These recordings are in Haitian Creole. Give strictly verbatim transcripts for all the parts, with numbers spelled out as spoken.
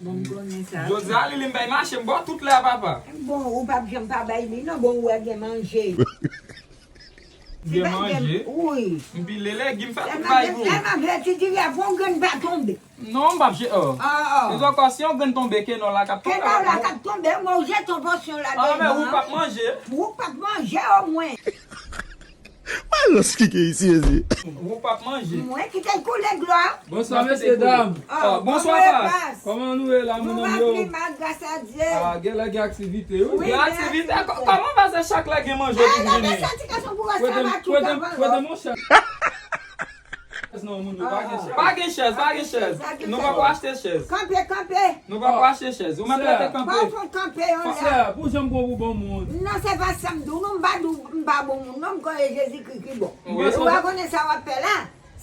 Bon, m konnen sa. Jodi a, Lili, m bay mache, m ba w tout lè a, papa. Bon, ou p ap janm pa bay li, non, bon, ou wè gen manje. Gen manje? Wi. Epi lè legim fè tout bay pou ou. Sèlman, sèlman, vètijiri a, fò yon grenn pa tonbe. Non, m p ap je-, oh. Ah, ah. Se ankò, si yon grenn tonbe, kenò la k ap tonbe. Kenò la k ap tonbe, mwen, ou jete yon pòsyon ladan. Ah, men ou p ap manje. Ou p ap manje, omwen. Malòs ki gen isi, mesye. Ou p ap manje. Mwen ki te koule dlo a. Bonswa, mesye dam. Ah, bonswa, pas. Kòman nou ye la, moun yo? Nou va pi mal, gras a Dye. Ah, genlè gen aktivite, wi. Gen aktivite? Kòman pa se chak lè gen manje pou vini? Prete, prete, prete, mon chè. Non, moun yo, pa gen chèz. Pa gen chèz, pa gen chèz. Nou poko achte chèz. Kanpe, kanpe. Nou poko achte chèz. Ou mèt rete kanpe. Fò w fè kanpe yon lè. Sè, pou jan m pran pou bon moun. Non, se pa sa m di w, non, m pa di w m pa bon moun, non, m konnen Jezikri ki bon. Ou pa konnen sa w ap fè la?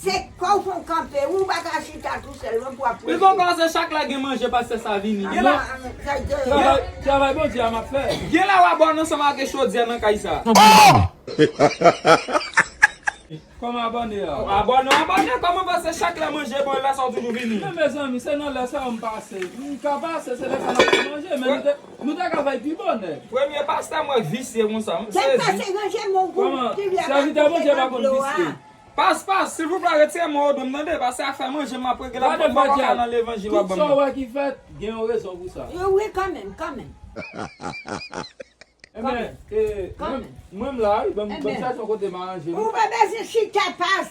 Se kò w fè w kanpe, ou pa ka chita tou sèl, non, pou w ap preche. Pi bon kòmanse chak lè gen manje, pastè sa vini. Gen lè. Travay, travay Bondye a m ap fè. Gen lè w abòne ansanm ak chodyè nan kay sa. Kòm abòne a. Abòne, abòne, kòman pase chak lè manje bon, lè sa w toujou vini? Men mezanmi, se nan lè sa yo m pase. M ka pase, se lè sa n ap fè manje, men nou te, nou te ka fè pi bonè. Premye pastè mwen visye konsa, m sezi. Kòman? Sèvitè Bondye pa konn visye. Pas, pas, silvouplè, retire men w do m, tande, paske afè manje m ap regle la, m pa ka nan levanjil w ap ban m nan. Tout sa w wè ki fèt, gen yon rezon pou sa. Wi, kanmenm, kanmenm. Ebyen, mwen, mwen m la, wi, ban m, ban m chèche yon kote m aranje m. Ou pa bezwen chita, pas.